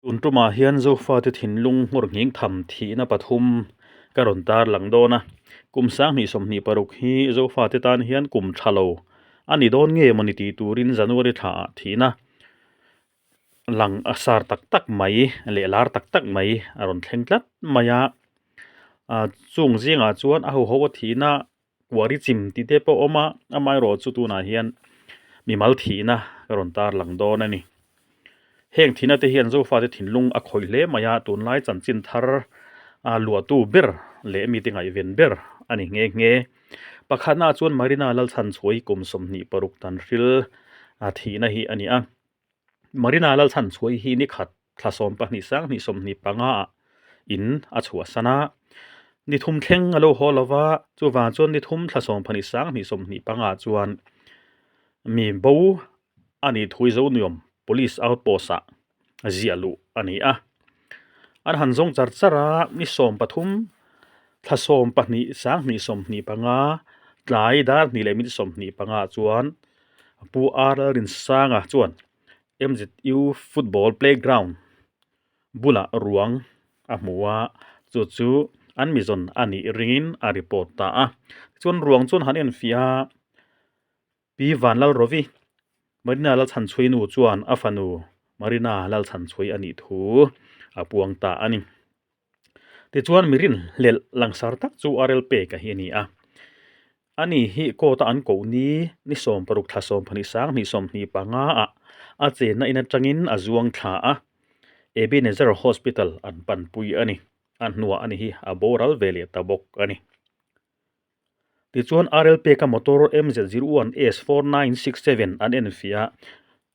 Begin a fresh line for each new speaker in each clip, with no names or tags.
Tun tumah hian Zofate thinlung hmawr nghing tham thihna pathum ka rawn tar lang dawn a. Kum 2026 hi Zofate tan hian kum tha lo a ni dawn nge mawni tih turin January thlaah thihna lang a sar tak tak mai leh lar tak tak mai a rawn thleng tlat mai a. Chung zingah chuan a ho ho a thihna Kuari chim tih te pawh a awm a, amaherawh chu tunah hian mimal thihna ka rawn tar lang dawn a ni. Heng thihna te hian Zofate thinlung a khawih hle mai a, tunlai chanchin thar a luahtu ber leh mite ngaihven ber a ni nghe nghe. Pakhatnaah chuan Marina Lalchhanchhuai kum 26 dan hril a thihna hi a ni a. Marina Lalchhanchhuai hi ni khat thla 12 sang hnih 25 ah in a chhuahsan a, ni thum thleng a lo haw lo va, chuvang chuan ni thum thla 12 sang hnih 25 ah chuan mi bo a nih thu hi Zonuam Police Outpost ah ziah luh a ni a. An han zawng char char a, ni 13 thla 12 sang hnih 25 tlai dar hnih leh minute 25 ah chuan Pu R Lalrinsanga chuan MZU football playground bulah ruang a hmu a, chu chu an mizawn a nih ringin a report ta a. Tichuan ruang chuan han enfiah a, Pi Vanlalrovi, Marina Lalchhanchhui nu chuan a fanu Marina Lalchhanchhui a nih thu a puang ta a ni. Tichuan mi rinhlelh langsar tak chu RL Peka hi a ni a. Ani hi court a an koh ni ni 16 thla 12 sang hnih 25 ah a chenna in atangin a zuang thla a, Ebenezer Hospital an panpui a ni. A hnuah ani hi a boral ve leh ta bawk a ni. Tichuan RL Peka motor MZ01S 4967 an enfiah a,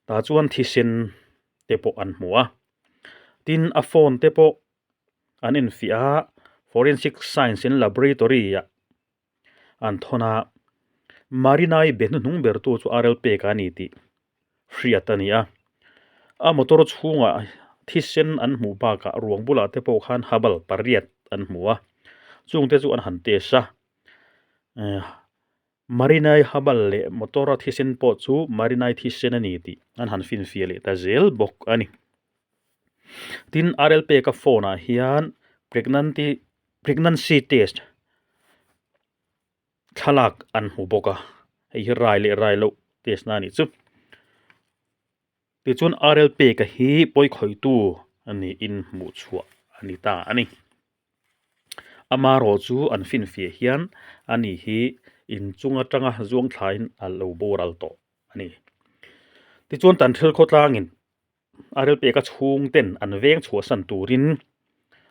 tah chuan thisen te pawh an hmu a. Tin, a phone te pawh an enfiah a, Forensic Science in Laboratory ah an thawn a. Marinai be hnuhnung ber tu chu RL Peka a ni tih hriat a ni a. A motor chhungah thisen an hmuh bakah ruang bulah te pawh khan habal pariat an hmu a, chungte chu an han test a. Marinai habal leh motor a thisen pawh chu Marinai thisen a ni tih an han finfiah leh ta zel bawk a ni. Tin, RL Peka phone ah hian pregnancy test thlalak an hmu bawk a, hei hi rai leh rai loh test na a nih chu. Tichuan RL Peka hi pawikhawitu a niin hmuh chhuah a ni ta a ni. Amaherawh chu an finfiah hian ani hi inchung atanga zuang thlain a lo boral tawh a ni. Tichuan Tanhril khawtlangin RL Peka chhungten an veng chhuahsan turin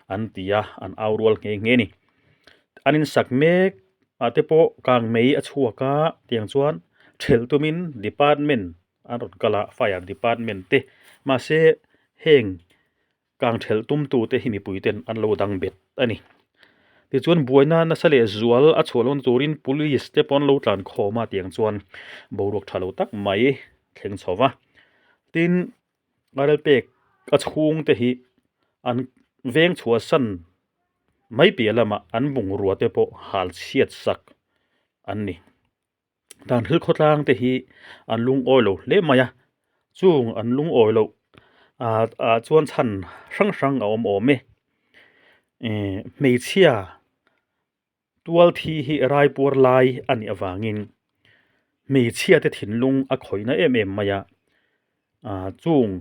an ti a, an au rual nghe nghe a ni. An insak mek ah te pawh kang mei a chhuak a, tiang chuan thelh tumin department an rawn kal a, fire department te mahse heng Kang thelh tumtute hi mipuiten an lo dang bet a ni. Tichuan buaina nasa leh zual a chhuah lohna turin police te pawh an lo tlan khawm a tiang chuan boruak tha lo tak mai thleng chho va. Tin, RL pek a chhungte hi an veng chhuahsan mai piah lamah an bungrua te pawh hal chhiat sak an ni. Dan thil khawtlang te hi an lungawi lo hle mai a, chung an lungawi loh ah ah chuan chhan hrang hrang a awm awm e. Ehh hmeichhia tual thi hi raipuar lai a nih avangin hmeichhia te thinlung a khawihna em em mai a, ah chung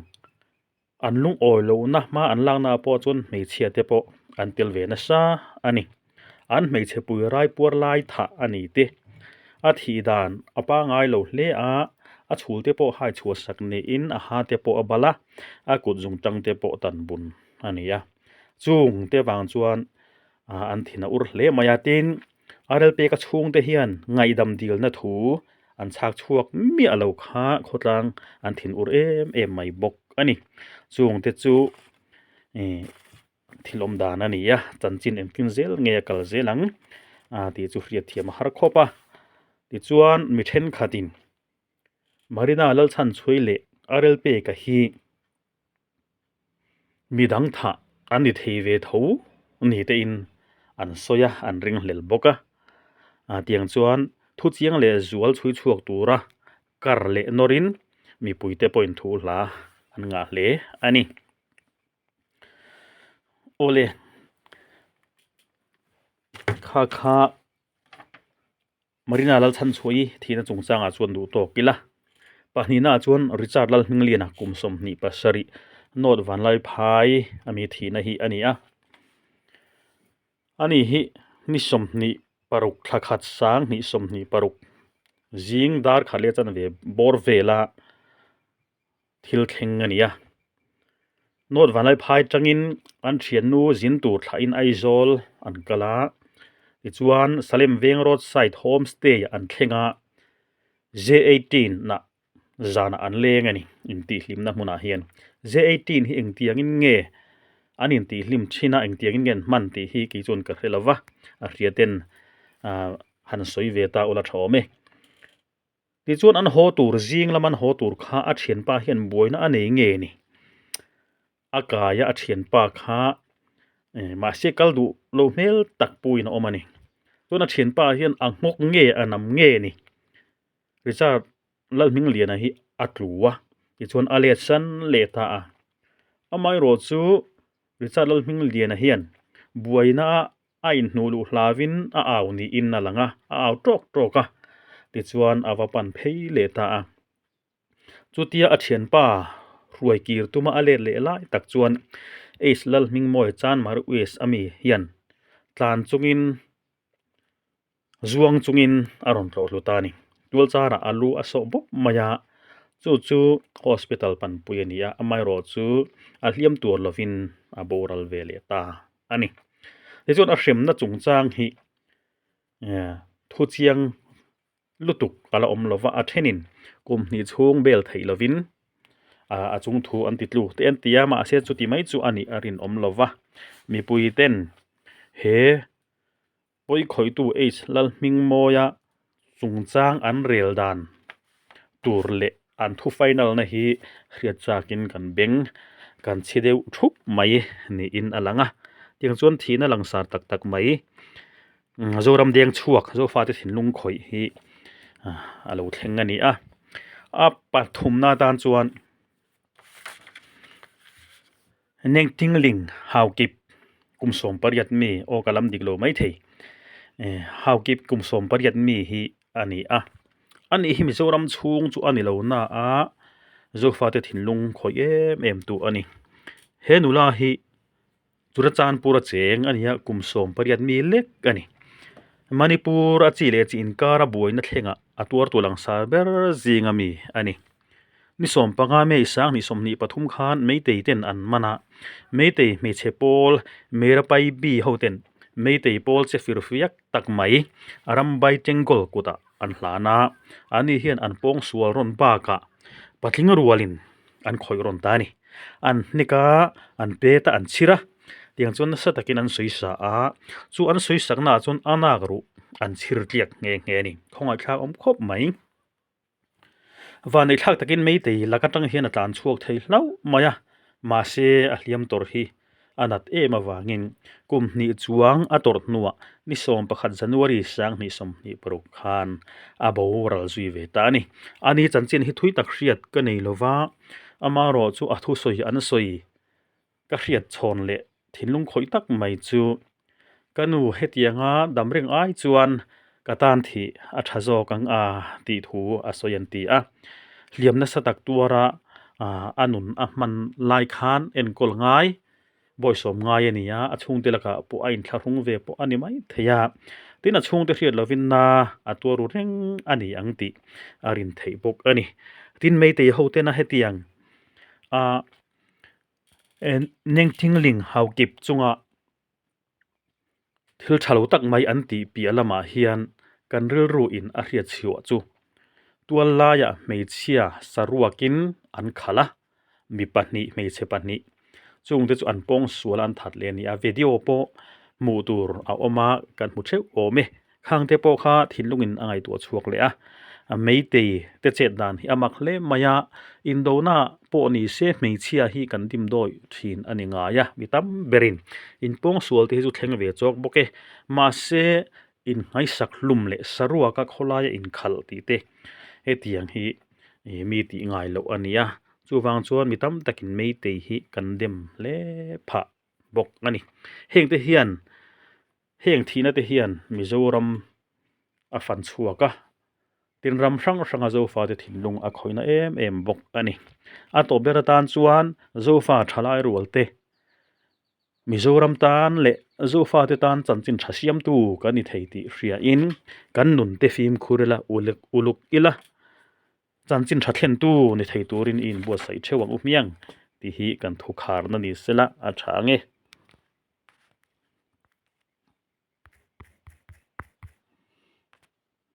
An lungawi lohna hma an lakna ah pawh chuan hmeichhia te pawh an tel ve nasa a ni. An hmeichhe pui raipuar lai thah a ni te. A thih dan a pangai lo hle a, a chhul te pawh hai chhuah sak niin a ha te pawh a bal a, a kut zungtang te pawh tan bun a ni a. Chung te vang chuan an thin a ur hle mai a. Tin, RLPK chhungte hian ngaihdam dilna thu an chhak chhuak miah lo kha khawtlang an thin ur em em mai bawk a ni. Chungte chu ih thil awm dan a ni a, chanchin engtin zel nge a kal zel ang tih chu hriat thiam a har khawp a. Tichuan mi thenkhatin Marina Lalchhanchhui leh RLPK hi Midang thah an ni thei ve tho ni tein an sawi a, an ringhlel bawk a. Tiang chuan thu chiang leh zual chhui chhuak tura kar leh nawrin mipuite pawhin thu hla an ngah hle a ni. Awle, kha kha Marina Lalchhanchhuaii thihna chungchangah chuan duh tawk ila. Pahnihnaah chuan Richard Lalhmingliana kum 27 North Vanlaiphai ami thihna hi a ni a. Ani hi ni 26 thla khat sang hnih 26 zing dar khat leh chanve bawr vela thil thleng a ni a. North Vanlaiphai tangin an thiannu zin tur thlahin Aizawl an kal a, tichuan Salem Veng Road side Home Stay an thleng a, J18 ah zanah an leng a ni intihhlimna hmunah hian. J18 hi engtiangin nge an intihhlim thin a, engtiangin nge an hman tih hi kei chuan ka hre lo va, a hria ten han sawi ve ta ula tha awm e. Tichuan an haw tur zing lam an haw tur kha a thianpa hian buaina a nei nge ni? A kaia a thianpa kha mahse kal duh lo hmel tak puiin a awm a ni. Chuan a thianpa hian a nghawk nge a nam nge ni? Richard Lalhmingliana hi a tlu a, tichuan a let san leh ta a. Amaherawh chu Richard Lalhmingliana hian buaina a A inhnuh luh hlauvin a au niin a lang a, a au tawk tawk a, tichuan a va pan phei leh ta a. Chutia a thianpa hruai kir tuma a let leh lai tak chuan Ace Lalhmingmawi Chanmar West ami hian tlan chungin zuang chungin a rawn tlawh hlu ta a ni. Tualcharah a lu a sawh bawp mai a, chu chu hospital panpui a ni a, amaherawhchu a hliam tur lovin a boral ve leh ta a ni. Tichuan a hremna chungchang hi thu chiang lutuk a la awm lova, a thenin kum hnih chhung bel theih lovin a chung thu an ti tlu te an ti a, mahse chuti mai chu a nih a rinawm lova, mipui ten he Pawikhawihtu H Lalhmingmawia chungchang an rel dan tur leh an thu final na hi hriat chakin kan beng kan chhi deuh thup mai niin a lang a. Tiang chuan thihna langsar tak tak mai Zoram deng chhuak Zofate thinlung khawih hi a lo thleng a ni a. A pathumna atan chuan Nengtingling Haukip kum 18 mi aw ka lam dik lo maithei Haukip kum 18 mi hi a ni a, ani hi Mizoram chhung chu a ni lo na a Zofate thinlung khawih em em tu a ni. He nula hi Churachandpur a cheng a ni a, kum 18 mi lek a ni. Manipur a chi leh chi inkar a buaina thlengah a tuartu langsar ber zinga mi a ni. Ni 15 May 2023 khan Meitei ten an man a, Meitei hmeichhe pawl Meirapai Bi ho ten Meitei pawl che firfiak tak mai Arambai Tengol kutah an hlan a, ani hian an pawng sual rawn bakah patling rualin an khawih rawn ta a ni. An hnek a, an pet a, an chhir a, tiang chuan nasa takin an sawi sa a, chu an sawi saknaah chuan a nak ruh an chhir tliak nghe nghe a ni. Khawngaihthlak awm khawp mai. Vanneih thlak takin Meitei lak atang hian a tlan chhuak thei hlauh mai a, mahse a hliam tawrh hi a nat em avangin kum hnih chuang a tawrh hnuah ni 11 January 2026 khan a boral zui ve ta a ni. Ani chanchin hi thui tak hriat ka nei lova, amaherawh chu a thusawi an sawi ka hriat chhawn leh thinlung khawih tak mai chu ka nu hetianga dam reng ai chuan ka tan thih a tha zawk ang a tih thu a sawi an ti a. Hliam nasa tak tuara a nun a hman lai khan enkawl ngai, bawisawm ngai a ni a, a chhungte lakah pawh a inthlahrung ve pawh a ni mai thei a. Tin, a chhungte hriat lovin na a tuar ru reng a ni ang tih a rin theih bawk a ni. Tin, Meitei hotena hetiang a Nengthingling haukip chunga thil tha lo tak mai an tih piah lamah hian kan rilru in a hriat chhuah chu tual laiah hmeichhia saruakin an khalh a, mi pahnih hmeichhe pahnih chungte chu an pawng sual a an that leh a ni a, video pawh hmuh tur a awm a kan hmu theuh awm e. Khangte pawh kha thinlungin a ngaihtuah chhuak leh a, Meitei te chet dan hi a mak hle mai a, indona pawh ni se hmeichhia hi kan dimdawi thin a ni ngai a, mi tam berin inpawng sual te hi chu thleng ve chawk bawk e, mahse inngaisak hlum leh saruaka khawlaia inkhalh tih te hetiang hi mi tih ngai loh a ni a, chuvang chuan mi tam takin Meitei hi kan dem hle phah. bawk a ni. Hengte hian heng thihna te hian Mizoram a fan chhuak a, tin ram hrang hranga Zofate thinlung a khawihna em em bawk a ni. A tawp ber atan chuan Zofa thalai rualte Mizoram tan leh Zofate tan chanchin tha siamtu kan ni thei tih hriain kan nunte fimkhur ila uluk uluk ila chanchin tha thlentu ni thei turin i inbuatsaih theuh ang u hmiang tih hi kan thukharna ni sela a tha ang e.